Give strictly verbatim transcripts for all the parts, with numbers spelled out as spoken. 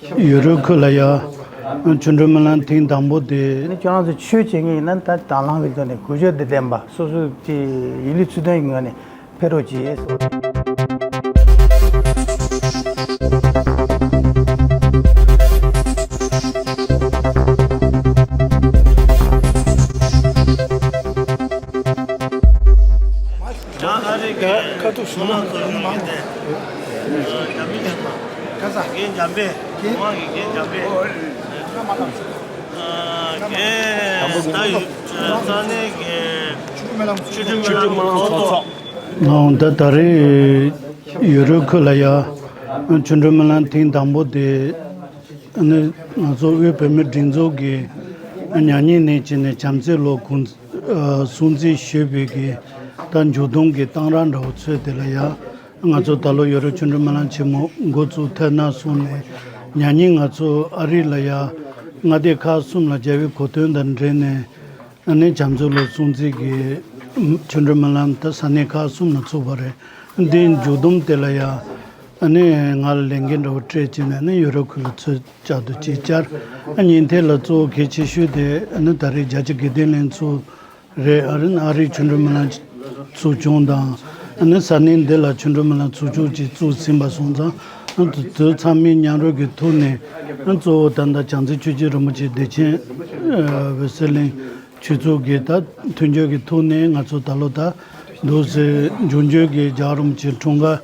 ཡོ་རོབ་ཁུལ་ལ་ཡ་ཆོ་འཕྲུལ་སྨོན་ལམ་ཐེངས་དང་པོ་དེ། ནི་ཁྱོད་རང་ཚོ་ཆོས་བྱེད་མཁན་ཡིན་ན་ད་དང་བླངས་ཀྱི་ཐོག་ནས་གོ་ཆོད་དེ་ལྡན་པ་སོ་སོ་གི་ཡིད་ལུས་ཚུལ་ལྡན་གྱི་ངང་ནས་ཕེབས་རོགས་གྱིས། ཁ་ཐུག་སོང་ན་མང་པོ། ཁ་ས། རྒན་འཇམ་དཔལ། རྒན་འཇམ་དཔལ། རྒན་ད་ཡོད་ས་གནས་ཀྱི་ཆོ་འཕྲུལ་སྨོན་ལམ་ཚོགས་གཙོ། ཨང་། ད་ད་རེས་ཡོ་རོབ་ཁུལ་ལ་ཡ་ཆོ་འཕྲུལ་སྨོན་ལམ་ཐེངས་དང་པོ་དེ། ཨ་ནི་ང་ཚོ་དབུས་བོད་མིའི་སྒྲིག་འཛུགས་ཀྱི་མྱ་ངན་ནས་བྱས་ནས་བྱམས་བརྩེའི་ལོ་དགུང་སྲུང་བརྩི་ཞུས་པའི་གི་ད་མཇུག་སྡོམ་གྱི་གཏང་རག་འདྲ་བོ་ཚོས་དེ་ལ་ཡ། ང་ཚོ་ད་ལོ་ཡོ་རོབ་ཆོ་འཕྲུལ་སྨོན་ལམ་ཆེན་མོ་འགོ་བཙུགས་ཐོན་ན་སོང་ནས་མྱ་ངན་ང་ཚོ་ཨ་རི་ལ་ཡ་མངའ་སྡེ་ཁག་གསུམ་ལ་རྒྱལ་བའི་གོ་སྟོན་དང་འབྲེལ་ནས། ཨ་ནི་བྱམས་བརྩེའི་ལོ་སྲུང་བརྩི་གི་ཆོ་འཕྲུལ་སྨོན་ལམ་ད་ས་གནས་ཁག་གསུམ་ལ་ཚུགས་པ་རེད། འདིའི་མཇུག་སྡོམ་དེ་ལ་ཡ་ཨ་ནི་ང་ལ་ལས་འགན་འདྲ་བོ་སྤྲད་བྱས་ནས་ཨ་ནི་ཡོ་རོབ་ཁུལ་ལ་ཚུར་བཅར་དུ་ཅིག་བཅར། ཨ་ཉིན་དེ་ལ་གཙོ་བོ་གལ་ཆེ་ཤོས་དེ་ཨ་ནི་ད་རེས་རྒྱལ་སྤྱི་དགེ་ལྡན་ལྷན་ཚོགས་རེད། ཨ་རི་ཨ་རིའི་ཆོ་འཕྲུལ་སྨོན་ལམ་ཚོགས་ཆུང་དང་ཨ་ནི་ས་གནས་འདི་ལ་ཆོ་འཕྲུལ་སྨོན་ལམ་ཚོགས་ཆུང་ཅིག་བཙུགས་ཟིན་པ་སོང་ཙང་ཨ་དེ་ཚོ་ཚང་མའི་མཉམ་རུབ་ཀྱི་ཐོག་ནས་ཨ་གཙོ་བོ་ད་ལྟ་བྱང་རྩེ་ཆོས་རྗེ་རིན་པོ་ཆེ་བདེ་ཆེན་འོད་གསལ་གླིང་ཆོས་ཚོགས་ཀྱི་ད་མཐུན་འགྱུར་གྱི་ཐོག་ནས་ང་ཚོ་ད་ལོ་ད་འདུག་སེ་འབྱུང་འགྱུར་གྱི་རྒྱལ་བ་རིན་པོ་ཆེའི་འཁྲུངས་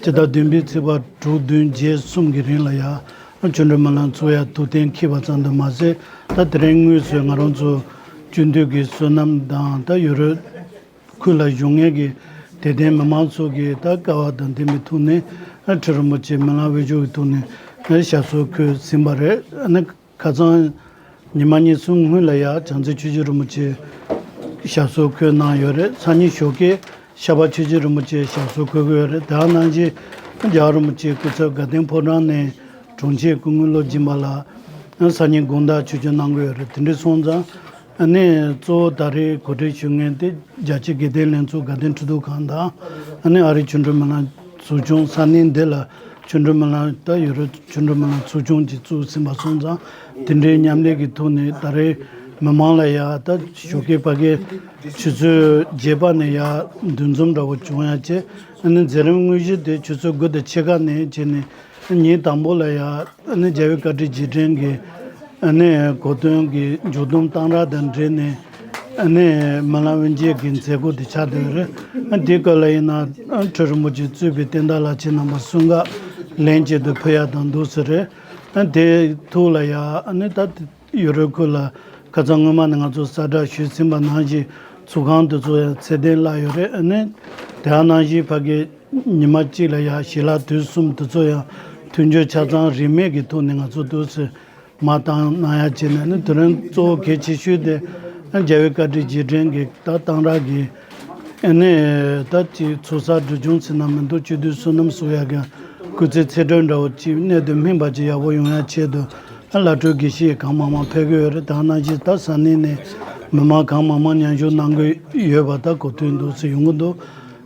སྐར་སྤྱི་ཟླ་བདུན་པའི་ཚེས་པ་དྲུག་བདུན་བརྒྱད་གསུམ་གྱི་རིང་ལ་ཡ་ཆོ་འཕྲུལ་སྨོན་ལམ་ཚོགས་ཡ་ཐུགས་གཏན་འཁེལ་བ་ཙམ་དུ་མ་ཟད། ད་དེ་རིང་དངོས་སུ་ང་རང་ཚོ་སྤྱི་འཐུས་ཀྱི་བསོད་ནམས་དང་ད་ཡོ་རོབ་ཁུལ་ལ་བཞུགས་མཁན་གྱི་དད་ལྡན་མི་མང་ཚོ་གི་ད་སྐལ་བ་དང་ལྡན་པའི་ཐོག་ནས་ཁྲི་རིན་པོ་ཆེ་སྨོན་ལམ་དབུ་བཞུགས་ཀྱི་ཐོག་ནས་ཞབས་སོར་འཁོད་ཟིན་པ་རེད། ཨ་ནི་ཁ་སང་ཉི་མ་གཉིས་གསུམ་སྔོན་ལ་ཡ་བྱང་རྩེ་ཆོས་རྗེ་རིན་པོ་ཆེ་ཞབས་སོར་འཁོད་གནང་ཡོད་རེད། སང་ཉིན་ཞོགས་ཀས་ཤར་པ་ཆོས་རྗེ་རིན་པོ་ཆེ་ཞབས་སོར་འཁོད་ཀྱི་ཡོད་རེད། དེ་ནང་བཞིན་རྒྱལ་བ་རིན་པོ་ཆེའི་སྐུ་ཚབ་དགའ་ལྡན་ཕོ་བྲང་ནས་དྲུང་ཆེ་སྐུ་ངོ་བློ་སྦྱིན་པ་ལགས་སང་ཉིན་དགོང་དག་ཆོས་སྐྱོང་གནང་གི་ཡོད་རེད། དེ་འདྲ་སོང་ཙང་ཨ་ནི་གཙོ་བོ་ད་རེས་གོ་སྒྲིག་ཞུ་མཁན་དེ་རྒྱལ་སྤྱིའི་དགེ་ལྡན་ལྷན་ཚོགས་དགའ་ལྡན་ཁྲི་ཐོག་ཁང་དང་ཨ་ནི་ཨ་རིའི་ཆོ་འཕྲུལ་སྨོན་ལམ་ཚོགས་ཆུང་། ས་གནས་འདི་ལ་ཆོ་འཕྲུལ་སྨོན་ལམ་ད་ཡོ་རོབ་ཆོ་འཕྲུལ་སྨོན་ལམ་ཚོགས་ཆུང་གིས་བཙུགས་ཟིན་པ་སོང་ཙང་དེ་འདྲའི་མཉམ་ལས་ཀྱི་ཐོག་ནས་ད་རེས་མི་མང་ལ་ཡ་ད་ཞོགས་ཀས་ཕ་གིའི་ཆུ་ཚོད་བརྒྱད་པ་ནས་ཡ་འདུ་འཛོམས་འདྲ་བོ་བྱུང་ཡ་བྱས། ཨ་ནི་མཛད་རིམ་དངོས་གཞི་དེ་ཆུ་ཚོད་དགུ་དང་ཕྱེད་ཀ་ནས་བྱས་ནས་ཉིན་དང་པོ་ལ་ཡ་ཨ་ནི་རྒྱལ་བའི་བཀའ་དྲིན་རྗེས་དྲན་གྱི་ཨ་ནི་གོ་སྟོན་གྱི་མཇུག་སྡོམ་གཏང་རག་དང་འབྲེལ་ནས་ཨ་ནི་སྨོན་ལམ་དབུ་འབྱེད་ཀྱི་མཛད་སྒོ་དེ་ཆགས་བསྡད་ཡོད་རེད། ཨ་དེའི་སྐབས་ལ་ཡིན་ན་ཨ་ཁྲི་རིན་པོ་ཆེས་གཙོས་པའི་བསྟན་བདག་བླ་ཆེན་རྣམ་པ་གསུམ་ཀ་ལན་གཅིག་ཏུ་ཕུལ་ཡ་དང་འདུག་སེ་རེད། ཨ་དེའི་ཐོག་ལ་ཡ་ཨ་ནི་ད་ཡོ་རོབ་ཁུལ་ལ་ཁ་སང་སྔོན་མ་ནས་ང་ཚོ་གསལ་བསྒྲགས་ཞུས་ཟིན་པ་ནང་བཞིན་ཚོགས་ཁང་དེ་ཚོ་ཡང་ཚད་ལྡན་བརླག་ཡོད་རེད། ཨ་ནི་དེ་ནང་བཞིན་ཕ་གི་ཉི་མ་གཅིག་ལ་ཡ་ཞལ་ལག་དུས་གསུམ་དེ་ཚོ་ཡང་མཐུན་སྦྱོར་ཆ་ཚང་རིན་མེད་ཀྱི་ཐོག་ནས་ང་ཚོ་འདུག་སེ་མར་བཏང་གནང་ཡ་བྱས་ནས་ནི་དེ་རིང་གཙོ་བོ་གལ་ཆེ་ཤོས་དེ་རྒྱལ་བའི་བཀའ་དྲིན་རྗེས་དྲན་གྱི་ད་གཏང་རག་གི་ཨ་ནི་ད་ཅིག་ཚོགས་བསགས་སྒྲིབ་སྦྱོང་ཟེར་ན་མི་འདུག་སྤྱི་འཐུས་བསོད་ནམས་གསོག་ཡ་གི་སྐུ་ཚེ་ཚེ་སྒྲུབ་འདྲ་བོ་ཅིག་གནད་དུ་སྨིན་པ་ཅིག་ཡག་པོ་ཡོང་ཡ་ཆེད་དུ་ཨ་བླ་སྤྲུལ་དགེ་བཤེས་གང་མང་མང་ཕེབས་ཀྱི་ཡོད་རེད། ད་ནང་བཞིན་ད་ས་གནས་ནས་མི་མང་གང་མང་མང་མཉམ་ཞུགས་གནང་གི་ཡོད་པ་ད་གོ་ཐོས་འདུག་སེ་ཡོང་གི་འདུག་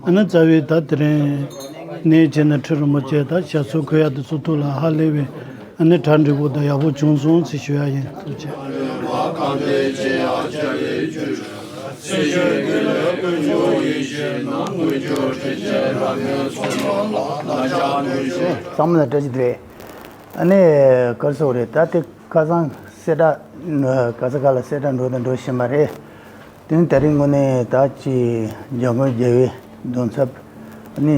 ཨ་ནི་རྩ་བའི་ད་དེ་རིང་ནས་བྱས་ནས་ཁྲི་རིན་པོ་ཆེ་ད་ཞབས་སོར་འཁོད་ཡ་དེ་ཚོ་ཐུགས་ལ་ཧ་ལས་པའི་ཨ་ནི་གྲ་འགྲིག་པོ་དང་ཡག་པོ་བྱུང་སོང་ཟེར་ཞུ་ཡ་ཡིན། ཐུགས་རྗེ་ཆེ། ཚང་མ་ལ་བཀྲ་ཤིས་བདེ་ལེགས། ཨ་ནི་ག་རེ་ཟེར་དགོས་རེད། ད་དེ་ཁ་སང་གསལ་བསྒྲགས་ག་ས་ག་ལ་གསལ་བསྒྲགས་འགྲོ་དང་འགྲོ་བཞིན་པ་རེད། དེ་ནི་ད་རིང་དངོས་གནས་ད་ཅི་འཇམ་མགོན་རྒྱལ་བའི་གདུང་ཚབ་ཨ་ནི་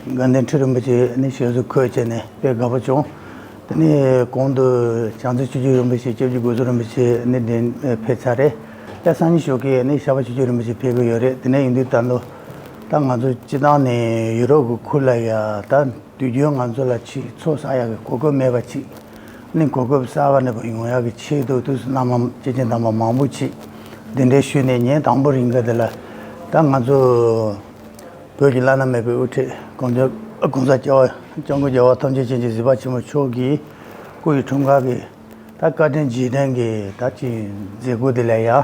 དགའ་ལྡན་ཁྲི་རིན་པོ་ཆེ་ཨ་ནི་ཞབས་སོར་འཁོད་བྱས་ནས་དཔེ་དགའ་པོ་བྱུང་། དེ་ནས་གོང་དུ་བྱང་རྩེ་ཆོས་རྗེ་རིན་པོ་ཆེ་སྐྱབས་རྗེ་སྒོ་བཟང་རིན་པོ་ཆེ་ཨ་ནི་གདན་ཕེབས་ཚར་རེད། ད་སང་ཉིན་ཞོགས་ཀས་ཨ་ནི་ཤར་པ་ཆོས་རྗེ་རིན་པོ་ཆེ་ཕེབས་ཀྱི་ཡོད་རེད། དེ་ནས་ཡིན་དུས་ད་ལོ་ད་ང་ཚོ་སྤྱི་བཏང་ནས་ཡུ་རོབ་ཀྱི་ཁུལ་ལ་ཡ་ད། དུས་རྒྱུན་ང་ཚོ་ལ་ཅིག་ཚོགས་བསགས་ཡག་གི་གོ་སྐབས་མེད་པ་ཅིག་ནི་གོ་སྐབས་གསར་པ་ནས་ཡོང་ཡག་གི་ཆེད་དུ་དུས་སུ་བླ་མ་སྐྱེས་ཆེན་དམ་པ་མང་པོ་ཅིག་གདན་འདྲེན་ཞུས་ནས་ཉིན་དང་པོ་རིང་ག་དེ་ལ་ད་ང་ཚོ་བོད་ཀྱི་བླ་ན་མེད་པའི་དབུ་ཁྲིད་༸གོང་ས་༸གོང་ས་༸སྐྱབས་མགོན་རྒྱལ་བ་ཐམས་ཅད་མཁྱེན་ཅིང་གཟིགས་པ་ཆེན་པོ་མཆོག་གི་སྐུ་ཡི་འཁྲུངས་སྐར་གྱི་ད་བཀའ་དྲིན་རྗེས་དྲན་གྱི་ད་ཅིག་མཛད་སྒོ་དེ་ལ་ཡ་ཨ་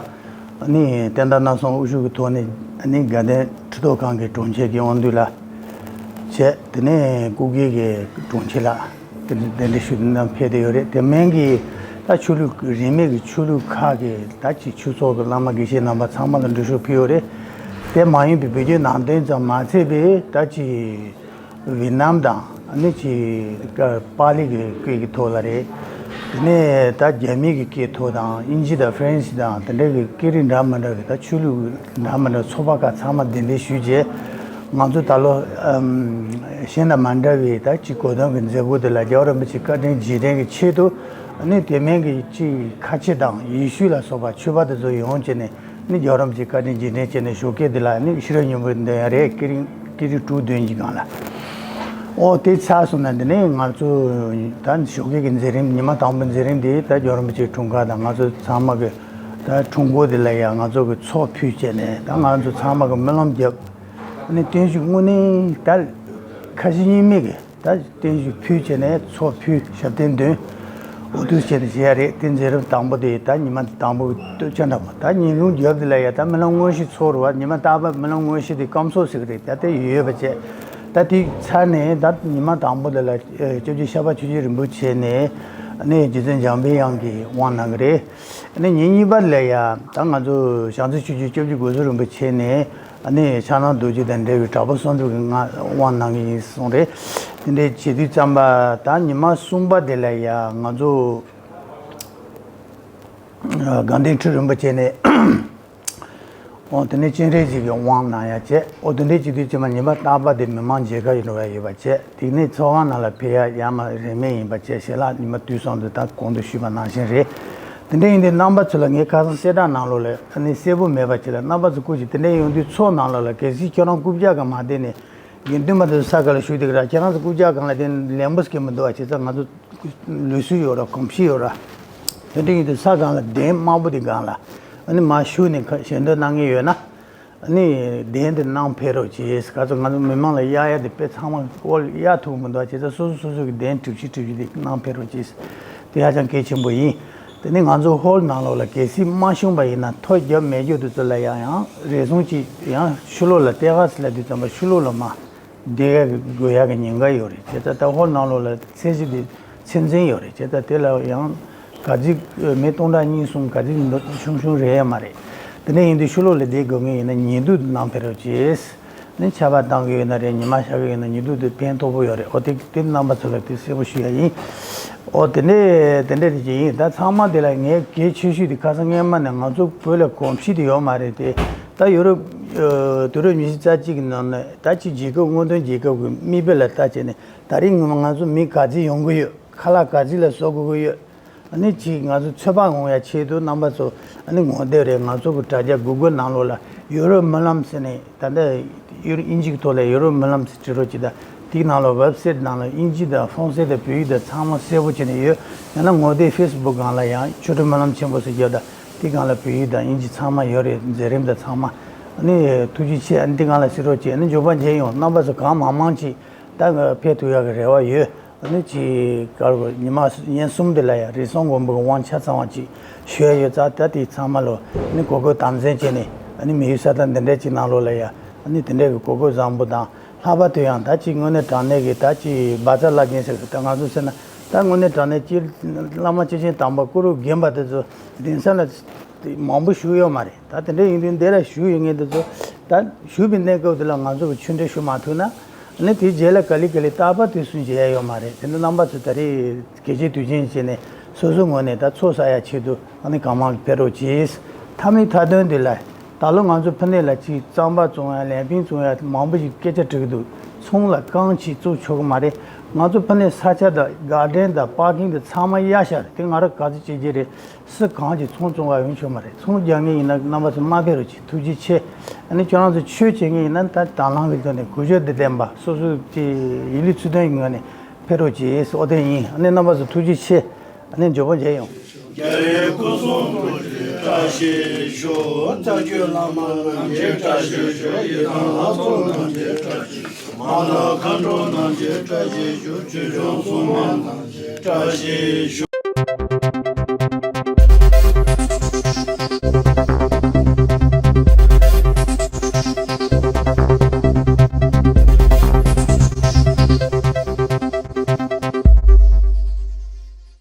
ནི་བསྟན་བདག་རྣམ་གསུམ་དབུ་བཞུགས་ཀྱི་ཐོག་ནས་ཨ་ནི་དགའ་ལྡན་ཁྲི་ཐོག་ཁང་གི་དྲུང་ཆེ་གི་དབང་འདུས་ལགས་བྱས། དེ་ནས་སྐུ་སྒེར་གྱི་དྲུང་ཆེ་ལགས་ གདན་འདྲེན་ཞུ་གནང་ཕེབས་བསྡད་ཡོད་རེད། དེ་མིན་གྱི་ད་ཆོས་ལུགས་རིས་མེད་ཀྱི་ཆོས་ལུགས་ཁག་གི་ད་ཅིག་ཆོས་ཚོགས་ཀྱི་བླ་མ་དགེ་བཤེས་རྣམ་པ་ཚང་མ་ལ་འགྲེལ་བཤད་ཕུལ་ཡོད་རེད། དེ་མ་ཡིན་པའི་བོད་བརྒྱུད་ནང་བསྟན་ཙམ་མ་ཚད་པའི་ད་ཅིག་ཝི་ནམ་དང་ཨ་ནི་ཅིག་པཱ་ལི་གི་སྐད་ཀྱི་ཐོག་ལ་རེད། དེ་ནས་ད་རྒྱ་མི་གི་སྐད་ཐོག་དང་དབྱིན་ཇི་དང་ཧྥ་རན་སི་དང་དེ་འདྲ་གི་སྐད་རིགས་འདྲ་མི་འདྲ་གི་ད་ཆོས་ལུགས་འདྲ་མི་འདྲ་ཚོགས་པ་ཁག་ཚང་མ་གདན་འདྲེན་ཞུས་རྗེས། ང་ཚོ་ད་ལོ་ཨམ་གཞན་དང་མ་འདྲ་བའི་ད་ཅིག་གོ་སྟོན་གྱི་མཛད་སྒོ་དེ་ལ་རྒྱལ་བ་རིན་པོ་ཆེ་བཀའ་དྲིན་རྗེས་དྲན་གྱི་ཆེད་དུ་ཨ་ནི་དེ་མིན་གྱི་ཅིག་ཁ་ཆེ་དང་ཡེ་ཤུ་ལ་སོགས་པ་ཆོས་པ་དེ་ཚོ་ཡོང་བྱས་ནས་ཨ་ནི་རྒྱལ་བ་རིན་པོ་ཆེ་བཀའ་དྲིན་རྗེས་དྲན་བྱས་ནས་ཞོགས་ཀས་དེ་ལ་ཨ་ནི་ཤེས་རབ་སྙིང་པོ་འདོན་ཡ་རེད། སྐད་རིགས་སྐད་རིགས་དྲུག་འདོན་གྱི་སྒང་ལ། ཨོ་དེ་ཚར་སོང་ན་འདི་ནས་ང་ཚོ་ད་ཞོགས་ཀས་ཀྱི་མཛད་རིམ་ཉི་མ་དང་པོ་མཛད་རིམ་དེ་ད་རྒྱལ་བ་རིན་པོ་ཆེའི་འཁྲུངས་སྐར་དང་ང་ཚོ་ཚང་མ་གི་ད་འཁྲུངས་སྐར་དེ་ལ་ཡང་ང་ཚོ་གི་ཚོགས་ཕུལ་བྱས་ནས་ད་ང་ཚོ་ཚང་མ་གི་སྨོན་ལམ་བརྒྱབ། ཨ་ནི་བརྟན་བཞུགས་དངོས་གནས་ད་ཁ་ཞེ་གཉིས་མེད་ཀྱི་ད་བརྟན་བཞུགས་ཕུལ་བྱས་ནས་ཚོགས་ཕུལ་ཞབས་བརྟན་འདོན། འོ་དུས་བྱས་ནས་བྱས་རེད། དེ་མཛད་རིམ་དང་པོ་དེ་ད་ཉི་མ་དང་པོ་གི་སྟོད་ཆ་འདྲ་པོ་ད་ཉིན་གུང་རྒྱབ་དེ་ལ་ཡ་ད་སྨོན་ལམ་དངོས་གཞི་ཚོགས་རུ་བ་ཉི་མ་རྟག་པར་སྨོན་ལམ་དངོས་གཞི་དེ་སྐམ་སོགས་ཟེར་གི་རེད། ད་དེ་ཡོད་པ་བྱས། ད་དེ་ཚར་ནས་ད་ཉི་མ་དང་པོ་དེ་ལ་སྐྱབས་རྗེ་ཤར་པ་ཆོས་རྗེ་རིན་པོ་ཆེ་ནས་ཨ་ནི་རྗེ་བཙུན་འཇམ་དཔལ་དབྱངས་ཀྱི་དབང་གནང་གི་རེད། ཨ་ནི་ཉིན་གཉིས་པ་ལ་ཡ་ད་ང་ཚོ་བྱང་རྩེ་ཆོས་རྗེ་སྐྱབས་རྗེ་སྒོ་བཟང་རིན་པོ་ཆེ་ནས་ཨ་ནི་ཕྱག་ན་རྡོ་རྗེ་དང་འབྲེལ་བའི་དྲག་པོ་གསང་སྒྲུབ་ཀྱི་ང་དབང་གནང་གི་ཡིན་གསུངས་རེད། དེ་འདྲའི་བྱེད་དུས་ཙམ་པ་ད་ཉི་མ་གསུམ་པ་དེ་ལ་ཡ་ང་ཚོ་དགའ་ལྡན་ཁྲི་རིན་པོ་ཆེ་ནས་ཨོ་དེ་ནས་སྤྱན་རས་གཟིགས་ཀྱི་དབང་གནང་ཡ་བྱས། ཨོ་དེ་འདྲའི་བྱེད་དུས་ཙམ་པ་ཉི་མ་རྟག་པ་དེ་མི་མང་མཇལ་ཁ་ཡོད་འགྲོ་བ་ཡོད་པ་བྱས། དེ་ནས་ཚོགས་ཁང་ནང་ལ་ཕེབས་ཡ་ཡ་མ་རིན་མེད་ཡིན་པ་བྱས། ཞལ་ལག་ཉི་མ་དུས་གསུམ་དུ་ད་གོང་དུ་ཞུས་པ་ནང་བཞིན་རེད། དེ་འདྲ་ཡིན་དུས་རྣམ་པ་ཚོ་ལ་ངས་ཁ་སང་གསལ་བསྒྲགས་ནང་ལོགས་ལ་ཨ་ནི་གསལ་པོ་མེད་པ་ཅིག་ལ་རྣམ་པ་ཚོ་སྐུ་མཁྱེན། དེ་འདྲ་ཡོང་དུས་ཚོགས་ནང་ལོགས་ལ་གལ་སྲིད་ཁྱེད་རང་རྐུབ་བཀྱག་གང་མ་བསྡད་ནས་དགེ་འདུན་པ་དེ་ཚོ་ས་ག་ལ་བཞུགས་བསྡད་ཀྱི་ར། ཁྱེད་རང་ཚོ་རྐུབ་བཀྱག་གང་ལ་བསྡད་ནས་ལན་པོ་སྐྱེ་མི་འདུག་བ། བྱས་ཙང་ང་ཚོ་ལུས་སྲོལ་ཡོད་ར་གོམས་གཤིས་ཡོད་ར། དེ་འདྲ་ཡིན་དུས་ས་སྒང་ལ་གདན་དམར་པོ་དེ་སྒང་ལ་ཨ་ནི་མར་བཞུགས་ནས་ཁ་ཞལ་འདོན་གནང་མཁན་ཡོད་ན། ཨ་ནི་གདན་དེ་ནང་ཕེབས་རོགས་གྱིས། ག་ཚོད་ང་ཚོ་མི་མང་ལ་གཡར་ཡ་དེ་དཔེ་ཚང་མ་ཧོལ་གཡར་ཐུབ་མི་འདུག་བ། བྱས་ཙང་སོ་སོ་སོ་སོ་གི་གདན་གྲུ་བཞི་གྲུ་བཞི་དེ་ནང་ཕེབས་རོགས་གྱིས། དེ་ཧ་ཅང་གལ་ཆེན་པོ་ཡིན། དེ་ནས་ང་ཚོ་ཧོལ་ནང་ལོགས་ལ་གལ་སྲིད་མ་བྱུང་པ་ཡིན་ན་ཐོ་བརྒྱབ་མེད་རྒྱུ་དེ་ཚོ་ལ་ཡང་ཡང་རེ་ཟུང་གཅིག་ཡང་ཕྱི་ལོགས་ལ་ལྟེ་ཁ་སི་ལ་དུས་ཙམ་པ་ཕྱི་ལོགས་ལ་མ་བསྡད་ཡ་གི་དགོས་ཡ་གི་ཉེན་ཁ་ཡོད་རེད། བྱས་ཙང་ད་ཧོལ་ནང་ལོགས་ལ་ཚད་གཞི་དེ་ཚད་འཛིན་ཡོད་རེད། བྱས་ཙང་དེ་ལ་ཡང་ག་ཚིག་མི་སྟོང་ཕྲག་གཉིས་གསུམ་ག་ཚིག་ཆུང་ཆུང་རེད་ཡ་མ་རེད། དེ་འདྲ་ཡིན་དུས་ཕྱི་ལོགས་ལ་བསྡད་དགོས་ངེས་ཡིན་ན་ཉལ་དུས་ནང་ཕེབས་རོགས་གྱིས། ནི་ཆར་པ་བཏང་གི་ཡོད་ན་རེད། ཉི་མ་ཤར་གི་ཡོད་ན་ཉལ་དུས་དེ་ཕན་ཐོགས་པོ་ཡོད་རེད། ཨོ་དེ་དེ་རྣམ་པ་ཚོ་ལ་དེ་གསལ་པོ་ཞུ་ཡ་ཡིན། ཨོ་དེ་འདྲས་དེ་འདྲས་དེ་ཅིག་ཡིན། ད་ཚང་མ་དེ་ལ་ངས་གལ་ཆེ་ཤོས་དེ་ཁ་སང་སྔས་མ་ནས་ང་ཚོ་བོད་ལ་གོམས་གཤིས་དེ་ཡོད་མ་རེད་དེ། ད་ཡོ་རོབ་ཨ་དུས་རབས་ཉི་ཤུ་རྩ་གཅིག་གི་ནང་ནས་ད་ཅིག་རྒྱལ་ཁབ་སྔོན་ཐོན་རྒྱལ་ཁབ་ཀྱི་མིག་དཔེ་ལ་ལྟ་བྱས་ནས་ད་རིང་ང་ང་ཚོ་མི་ག་ཚོད་ཡོང་གི་ཡོད། ཁ་ལག་ག་ཚོད་ལ་བཟོ་དགོས་ཀྱི་ཡོད། ཨ་ནི་ཅིག་ང་ཚོ་ཚོད་དཔག་འོང་ཡ་ཆེད་དུ་རྣམ་པ་ཚོ་ཨ་ནི་ངོ་དེབ་རེད། ང་ཚོ་གི་དྲ་རྒྱ་གུ་གལ་ནང་ལོགས་ལ་ཡོ་རོབ་སྨོན་ལམ་ཟེར་ནས་ད་ལྟ་ཡོ་རོབ་དབྱིན་ཇི་གི་ཐོག་ལ་ཡོ་རོབ་སྨོན་ལམ་ཟེར་བྲིས་རོགས་གྱིས། ད་དེའི་ནང་ལ་ཝེབ་སའིཊ་ནང་ལ་དབྱིན་ཇི་དང་ཧྥོན་སེ་དང་བོད་ཡིག་དང་ཚང་མ་གསལ་པོ་བྱས་ནས་ཡོད། ཡང་ན་ངོ་དེབ་ཧྥེ་སི་བུག་སྒང་ལ་ཡང་ཆོས་སྒྲོན་སྨོན་ལམ་ཆེན་པོ་ཟེར་རྒྱབ། ད་དེའི་སྒང་ལ་བོད་ཡིག་དང་དབྱིན་ཇི་ཚང་མ་ཡོད་རེད། མཛད་རིམ་དང་ཚང་མ། ཨ་ནི་ཐུགས་རྗེ་ཆེ། ཨ་ནི་དེ་སྒང་ལ་གཟིགས་རོགས་གྱིས། ཨ་ནི་མགྱོགས་པ་མཇལ་ཡོང་། རྣམ་པ་ཚོ་གང་མང་མང་ཅིག་ད་ཕེབས་ཐུབ་ཡག་གི་རེ་བ་ཡོད། ཨ་ནི་ཅིག་ག་རེ་ཉི་མ་ཉིན་གསུམ་དེ་ལ་ཡང་རིགས་གསུམ་མགོན་པོ་གི་དབང་ཆ་ཚང་བ་ཅིག་ཞུ་ཡ་ཡོད་ཙང་། ད་དེ་ཚང་མ་ལོ་ཨ་ནི་གོ་སྐབས་དམ་འཛིན་བྱས་ནས་ཨ་ནི་མི་ཡུལ་ས་ཐག་འདི་འདྲ་ཅིག་ནང་ལོགས་ལ་ཡང་ཨ་ནི་དེ་འདྲ་གི་གོ་སྐབས་བཟང་པོ་དང་། ལྷག་པར་དུ་ཡང་ད་ཅིག་དངོས་གནས་དྲང་གནས་ཀྱི་ད་ཅིག་བཛྲ་བླ་རྒན་ཟེར་གི། ད་ང་ཚོ་ཟེར་ན་ད་དངོས་གནས་དྲང་གནས་ཀྱི་བླ་མ་སྐྱེས་ཆེན་དམ་པ་སྐུ་རུ་རྒན་པ་དེ་ཚོ་གདན་ས་ལ་མང་པོ་བཞུགས་ཡོད་མ་རེད། ད་དེ་འདྲ་ཡིན་དུས་འདི་ལ་བཞུགས་ཡོད་མཁན་དེ་ཚོ་ད་བཞུགས་པའི་གནས་སྐབས་དེ་ལ་ང་ཚོ་གི་ཆོས་འབྲེལ་ཞུ་མ་ཐུབ་ན། ཨ་ནི་དེའི་རྗེས་ལ་ག་ལེ་ག་ལེ་རྟག་པར་དུས་སུ་མཇལ་ཡ་ཡོད་མ་རེད། དེ་ནི་རྣམ་པ་ཚོ་ད་རེས་གལ་ཆེ་དུས་ཆེན་བྱས་ནས་སོ་སོའི་ངོས་ནས་ད་ཚོགས་བསགས་ཡ་ཆེད་དུ་ཨ་ནི་གང་མང་ཕེབས་རོགས་གྱིས། མཐའ་མའི་མཐའ་དོན་དེ་ལ་ད་ལོ་ང་ཚོ་ཕུ་ནེ་ལ་ཅིག་རྩམ་པ་བཙོང་ཡ་ལན་ཕིང་བཙོང་ཡ་མང་པོ་ཞིག་སྐད་ཆ་དྲི་གི་འདུག་ཚོང་ལ་རྐང་གཅིག་བཙུགས་ཆོག་གི་མ་རེད། ང་ཚོ་ཕུ་ནེ་ས་ཆ་དང་གར་ཌེན་དང་པར་ཀིང་དང་ཚང་མ་གཡར་བཞག་རེད། དེ་ང་རང་ག་ཚོད་བྱེད་ཀྱི་རེད། སུ་གང་གིས་ཚོང་བཙོང་བ་ཡོང་ཆོག་མ་རེད། ཚོང་རྒྱག་མཁན་ཡིན་ན་རྣམ་པ་ཚོ་མ་ཕེབས་རོགས་གྱིས། ཐུགས་རྗེ་ཆེ། ཨ་ནི་ཁྱོད་རང་ཚོ་ཆོས་བྱེད་མཁན་ཡིན་ན་ད་དང་བླངས་ཀྱི་ཐོག་ནས་གུས་ཞབས་དང་ལྡན་པ་སོ་སོ་གི་ཡིད་ལུས་ཚུལ་ལྡན་གྱི་ངང་ནས་ཕེབས་རོགས་གྱིས། ཨོ་དེ་ཡིན། ཨ་ནི་རྣམ་པ་ཚོ་ཐུགས་རྗེ་ཆེ། ཨ་ནི་མགྱོགས་པོ་མཇལ་ཡོང་། རྒྱལ་བའི་སྐུ་གསུང་ཐུགས་ཀྱི་བཀྲ་ཤིས་ཤོག་རྩ་བརྒྱུད་བླ་མ་རྣམས་ཀྱི་བཀྲ་ཤིས་ཤོག་ཡི་དམ་ལྷ་ཚོགས་རྣམས་ཀྱི་བཀྲ་ཤིས་ཤོག་མ་ཎི་མཁའ་འགྲོ་རྣམས་ཀྱི་བཀྲ་ཤིས་ཤོག་ཆོས་སྐྱོང་སྲུང་མ་རྣམས་ཀྱི་བཀྲ་ཤིས་ཤོག